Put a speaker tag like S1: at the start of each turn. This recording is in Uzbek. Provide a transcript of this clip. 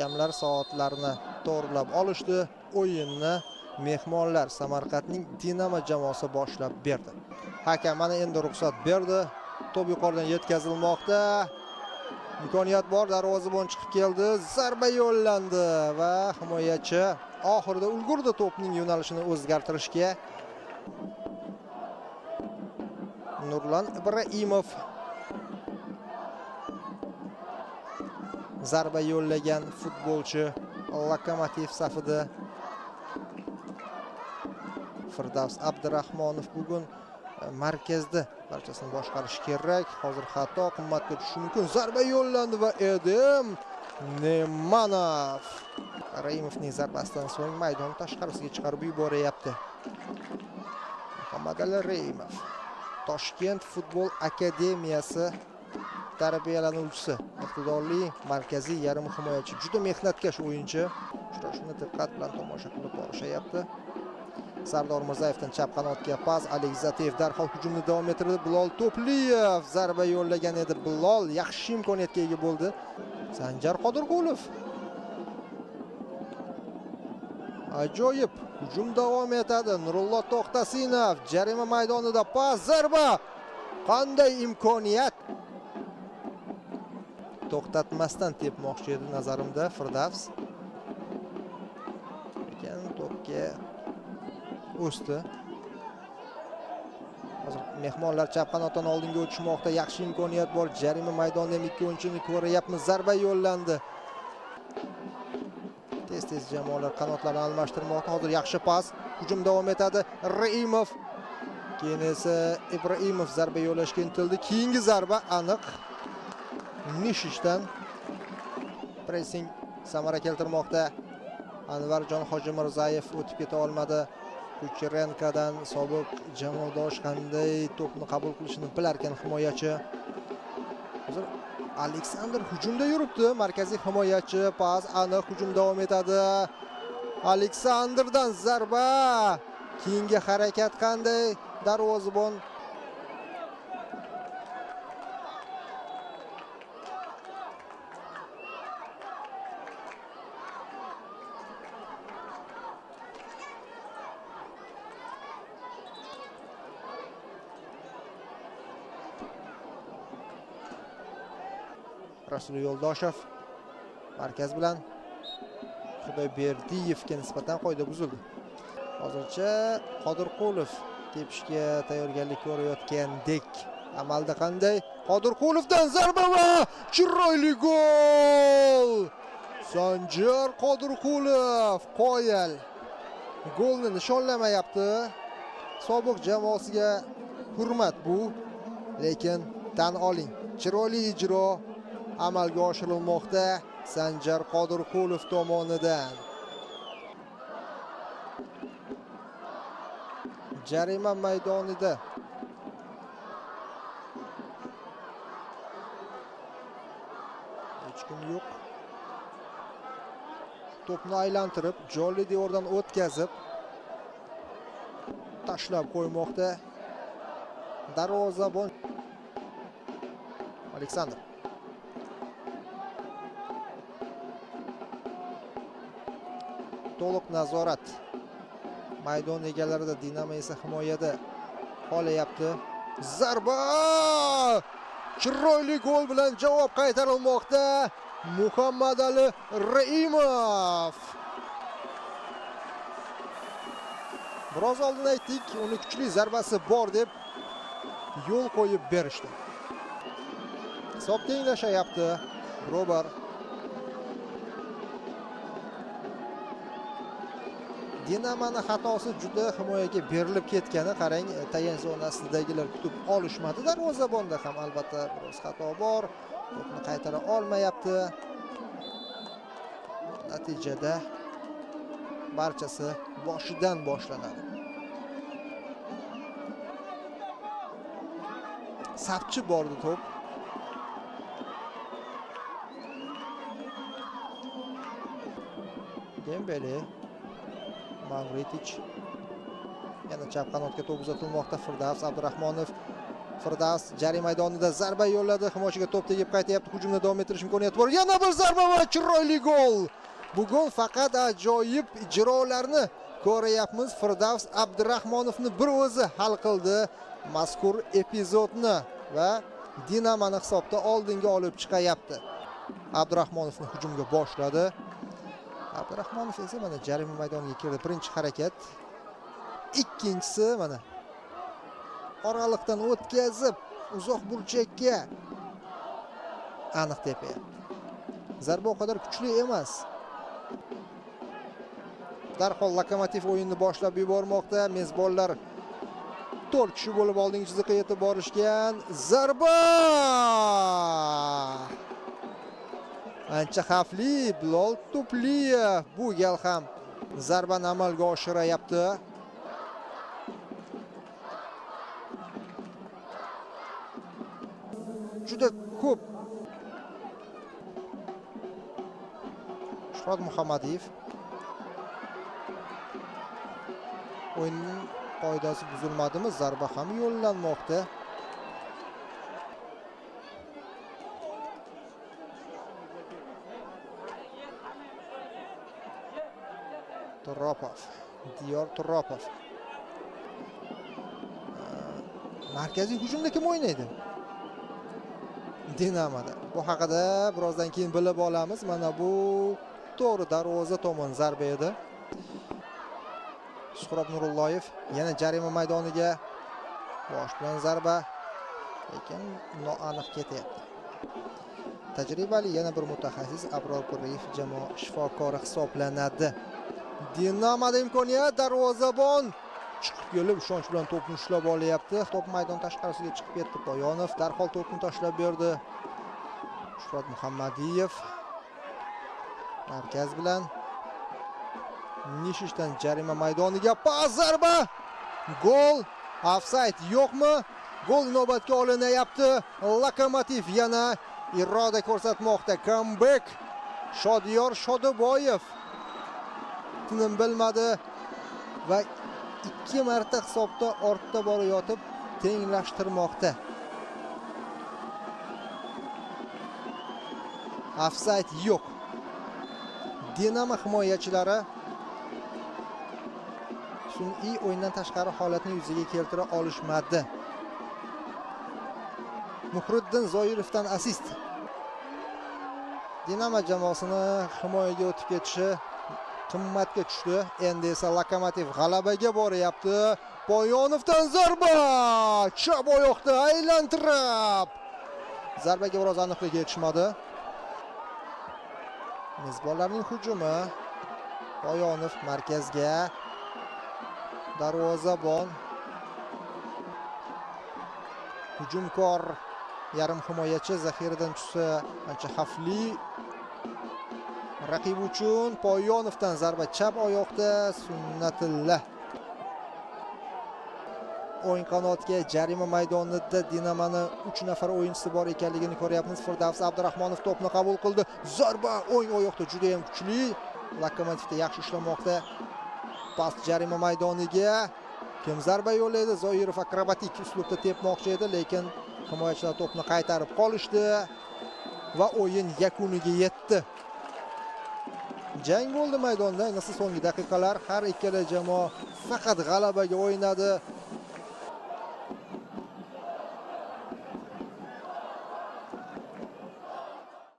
S1: Hakamlar soatlarni to'g'rilab olishdi. O'yinni mehmonlar Samarqandning Dinamo jamoasi boshlab berdi. Hakam mana endi ruxsat berdi. To'p yuqoridan yetkazilmoqda. Imkoniyat bor, darvozabon chiqib keldi. Zarba yo'llandi va himoyachi oxirida ulgurdi to'pning yo'nalishini o'zgartirishga. Nurlan Ibraimov zarba yo'llagan futbolchi Lokomotiv safida. Firdavs Abdurahmonov bugun markazda barchasini boshqarish kerak. Hozir xato qimmatga tushishi mumkin. Zarba yo'llandi va Edem Nemanov Raimovning zarbasidan so'ng maydon tashqarisiga chiqarib yuboryapti. Muhammadali Raimov Toshkent futbol akademiyasi tarbiyalanuvchisi, iqtidorli markaziy yarim himoyachi, juda mehnatkash o'yinchi. Uchrashuvni diqqat bilan tomosha qilib borishyapti. Sardor Mirzayevdan chap qanotga pas, Alex Zateyev darhol hujumni davom ettirdi. Bilol To'pliyev zarba yo'llagan edi. Bilol yaxshi imkoniyatga ega bo'ldi. Sanjar Qodirqulov. Ajoyib hujum davom etadi. Nurullo To'xtasinov jarima maydonida pas, zarba. Qanday imkoniyat! To'xtatmasdan tepmoqchi edi nazarimda Firdavs. Lekin to'pga o'sdi. Hozir mehmonlar chap qanotdan oldinga o'tishmoqda. Yaxshi imkoniyat bor. Jarima maydonida ham ikki o'yinchini ko'ryapmiz. Zarba yo'llandi. Tez-tez jamoalar qanotlarni almashtirmoqda. Hozir yaxshi pas. Hujum davom etadi. Raimov. Keyin esa Ibraimov zarba yo'llashga intildi. Keyingi zarba aniq. Nishishdan pressing samara keltirmoqda. Anvarjon Hojimirzayev o'tib keta olmadi. Kucherenkodan sobiq jamoadosh qanday to'pni qabul qilishini bilarkan himoyachi. Hozir Aleksandr hujumda yuribdi. Markaziy himoyachi pas aniq, hujum davom etadi. Aleksandrdan zarba. Keyingi harakat qanday? Darvozabon Rasul Yo'ldoshev markaz bilan Xudoyberdiyevga nisbatan qoida buzildi. Hozircha Qodirqulov tepishga tayyorgarlik ko'rayotgandek. Amalda qanday? Qodirqulovdan zarba va chiroyli gol! Sanjar Qodirqulov qoyil. Golni nishonlamayapti. Sobiq jamoasiga hurmat bu, lekin tan oling, chiroyli ijro amalga oshirilmoqda Sanjar Qodirqulov tomonidan. Jarima maydonida hech kim yo'q. To'pni aylantirib, jonli devordan o'tkazib tashlab qo'ymoqda. Darvozabon Aleksandr. To'liq nazorat maydon egalarida, Dinamo esa himoyada qolyapti. Zarba! Chiroyli gol bilan javob qaytarilmoqda. Muhammadali Raimov. Biroz oldin aytdik, uni kuchli zarbasi bor deb yo'l qo'yib berishdi. Hisob tenglashyapti. Grobar. Dinamoni xatosi juda himoyaga berilib ketgani, qarang, tayanch zonasidagilar kutib olishmadi. Darvozabonda ham albatta biroz xato bor. To'pni qaytara olmayapti. Natijada barchasi boshidan boshlanadi. Sapchib bordi to'p. Dembele, Mavritic. Yana chap qanotga to'p uzatilmoqda. Firdavs Abdurahmonov Firdavs jarima maydonida zarba yo'lladi. Himoyachiga to'p tegib qaytyapti. Hujumni davom ettirish imkoniyati bor. Yana bir zarba va chiroyli gol. Bugun faqat ajoyib ijrolarni ko'ryapmiz. Firdavs Abdurahmonovni bir o'zi hal qildi mazkur epizodni va Dinamoni hisobda oldinga olib chiqayapti. Abdurahmonovni hujumga boshladi. Abdurahmonov esa mana jarima maydoniga kirdi. Birinchi harakat. Ikkinchisi mana oraliqdan o'tkazib uzoq burchakka aniq tepayapti. Zarba o qadar kuchli emas. Darhol Lokomotiv o'yinni boshlab yubormoqda. Mezbonlar 4 kishi bo'lib oldingi chiziqqa yetib borishgan. Zarba! Ancha xavfli Bilol Tupliyev bu gal ham zarbani amalga oshirayapti. Juda ko'p Shuhrat Muhammadiyev o'yinning qoidasi buzilmadimi? Zarba ham yo'llanmoqda. Turopov, Diyor Turopov. Markaziy hujumda kim o'ynaydi? Dinamoda. Bu haqida birozdan keyin bilib olamiz. Mana bu to'g'ri darvoza tomon zarba edi. Suhrob Nurulloyev yana jarima maydoniga bosh bilan zarba, lekin noaniq ketyapti. Tajribali yana bir mutaxassis Abror Puriyev jamoa shifokori hisoblanadi. Dinamoda imkoniyat, darvozabon chiqib kelib ishonch bilan to'pni ushlab olyapti. To'p maydon tashqarisiga chiqib ketdi. Poyonov darhol to'pni tashlab berdi. Shuhrat Muhammadiyev markaz bilan Nishishdan jarima maydoniga pas, zarba! Gol! Ofsayd yo'qmi? Gol inobatga olinyapti. Lokomotiv yana iroda ko'rsatmoqda. Comeback Shodiyor Shodiboyev tinim bilmadi va 2 marta hisobda ortda borayotib tenglashtirmoqda. Ofsayd yo'q. Dinamo himoyachilari sun'iy o'yindan tashqari holatni yuzaga keltira olishmadi. Muhriddin Zoirovdan assist. Dinamo jamoasini himoyaga o'tib ketishi qimmatga tushdi. Endi esa Lokomotiv g'alabaga boryapti. Poyonovdan zarba! Chap oyoqda aylantirib. Zarbaga biroz aniqlik yetishmadi. Mezbonlarning hujumi. Poyonov markazga. Darvozabon. Hujumkor yarim himoyachi zaxiradan tushsa ancha xavfli. Raqib uchun Poyonovdan zarba chap oyoqda Sunnatilla. O'ng qanotga jarima maydonida Dinamoni 3 nafar o'yinchisi bor ekanligini ko'ryapmiz. Firdavs Abdurahmonov to'pni qabul qildi. Zarba o'ng oyoqda juda ham kuchli. Lokomotivda yaxshi ishlamoqda. Pas jarima maydoniga. Kim zarba yo'llaydi? Zoirov akrobatik uslubda tepmoqchi edi, lekin himoyachilar to'pni qaytarib qolishdi va o'yin yakuniga yetdi. Jang bo'ldi maydonda, ayniqsa so'nggi daqiqalar har ikkala jamoa faqat g'alabaga o'ynadi.